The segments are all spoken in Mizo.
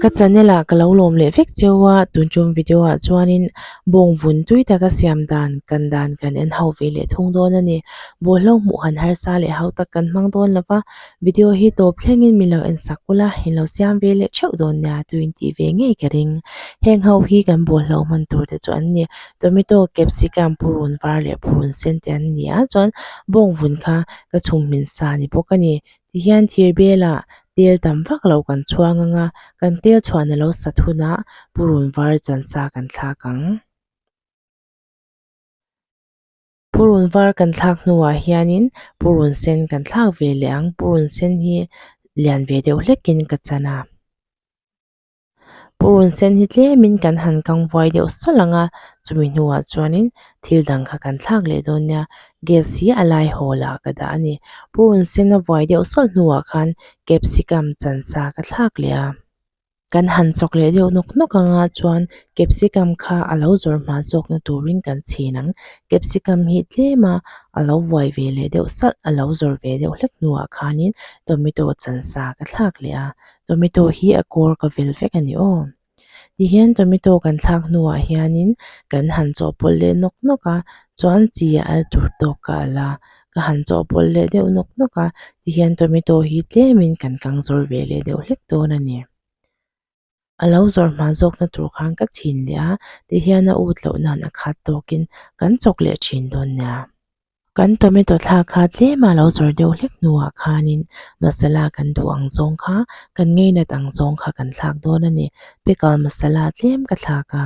Ka channel ah ka lo lawm leh vek cheu a, tun tum video ah chuanin bawng vun tui taka siam dan kan dan kan en ho ve leh thung dawn a ni. Bawlhlo hmuh han harsa leh hau tak kan hmang dawn lo va, video hi tawp thlengin min lo en sak ula, in lo siam ve leh theuh dawn nia tuin tih ve ngei ka ring. Heng ho hi kan bawlhlo hman tur te chu an ni. Tomato, capsicum, purun var leh purun sen te an ni a, chuan bawng vun kha ka chhum hmin sa ni bawk a ni. Tihian thir belah tel tam vak lo kan chhuang ang a, kan tel chhuahna lo sat hunah purun var chansa kan thlak ang. Purun var kan thlak hnuah hianin purun sen kan thlak ve leh ang, purun sen hi lian ve deuh hlekin ka chan a. Purun sen hi tlemin kan han kang vuai deuh sawlh ang a, chumi hnuah chuanin thil dang kha kan thlak leh dawn nia, gas hi a lai hawl ah ka dah a ni. Purun sen a vuai deuh sawlh hnuah khan capsicum chansa ka thlak leh a, kan han chawk leh deuh nawk nawk ang a chuan capsicum kha a lo zawr hma zawkna turin kan chhin ang. Capsicum hi tlema a lo vuai ve leh deuh salh a lo zawr ve deuh hlek hnuah khanin tomato chansa ka thlak leh a. Tomato hi a kawr ka vel vek a ni aw. Tihian tomato kan thlak hnuah hianin kan han chawhpawlh leh nawk nawk a, chuan chi a al tur tawk ka al a, ka han chawhpawlh leh deuh nawk nawk a, tihian tomato hi tlemin kan kang zawr ve leh deuh hlek dawn a ni. A lo zawr hma zawkna tur khan ka chhin leh a, tihian a ut loh nan a khat tawkin kan chawk leh thin dawn nia. Kan tomato thlak kha tlem a lo zawr deuh hlek hnuah khanin masala kan duh ang zawng kha kan ngeinat ang zawng kha kan thlak dawn a ni. Pickle masala tlem ka thlak a.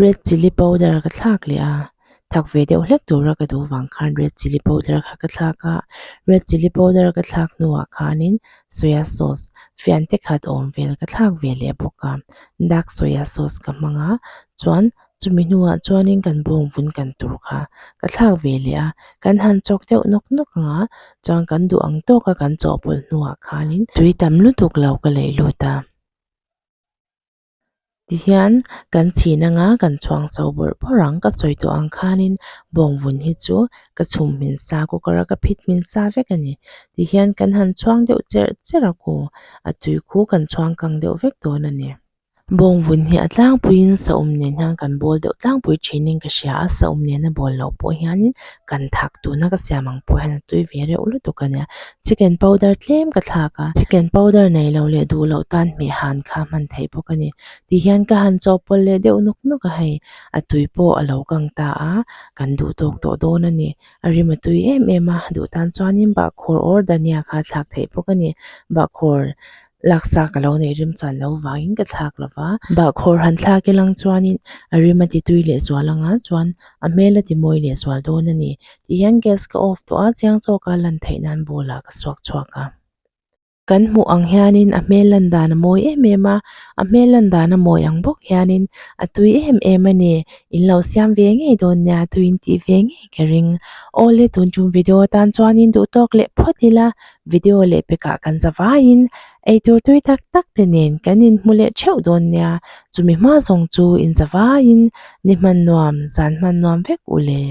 Red chilli powder ka thlak leh a. Thak ve deuh hlek tura ka duh vang khan red chilli powder kha ka thlak a. Red chilli powder ka thlak hnuah khanin soya sauce fian te khat awm vel ka thlak ve leh bawk a. Dark soya sauce ka hmang a chuan Chumi hnuah chuanin kan bawng vun kan tur kha ka thlak ve leh a, kan han chawk deuh nawk nawk ang a, chuan kan duh ang tawka kan chawhpawlh hnuah khanin tui tam lutuk lo ka leih lut a. Tihian kan chhin anga kan chhuang chho bawrh bawrh ang, ka sawi tawh ang khanin bawng vun hi chu ka chhum hmin sa cooker a ka phit hmin sa vek a ni. Tihian kan han chhuang deuh cherh cherh a ku, a tui khu kan chhuang kang deuh vek dawn a ni. Bawngvun hi a tlangpuiin saum nen hian kan bawl deuh tlangpui thinin ka hria a, saum nena bawl loh pawh hianin kan thak tuna ka siam ang pawh hian a tui ve reuh lutuk a nia. Chicken powder tlem ka thlak a, chicken powder nei lo leh duh loh tan hmeh han kha hman theih bawk a ni. Tihian ka han chawhpawlh leh deuh nawk nawk a hei, a tui pawh a lo kang ta a, kan duh tawk tawh dawn a ni. A rim a tui em em a, duh tan chuanin bahkhawr or dhania kha thlak theih bawk a ni. Bahkhawr Laksa ka lo neih rim chan lo vangin ka thlak lo va. Bahkhawr han thlak ilang chuanin a rim a ti tui leh zual anga chuan a hmel a ti mawi leh zual dawn a ni. Tihian gas ka off tawh a, chiang chawk a lan theih nan bowl ah ka suak chhuak a. Kan hmuh ang hianin a hmel lan dan a mawi em em a, a hmel lan dan a mawi ang bawk hianin a tui em em a ni. In lo siam ve ngei dawn nia, tuin tih ve ngei ka ring. Awle tun tum video atan chuanin duhtawk leh phawt ila, Video leh pekah kan za vaiin eitur tui tak tak te nen kan inhmu leh theuh dawn nia, chumi hma zawng chu inza vaiin ni hman nuam, zan hman nuam vek u le.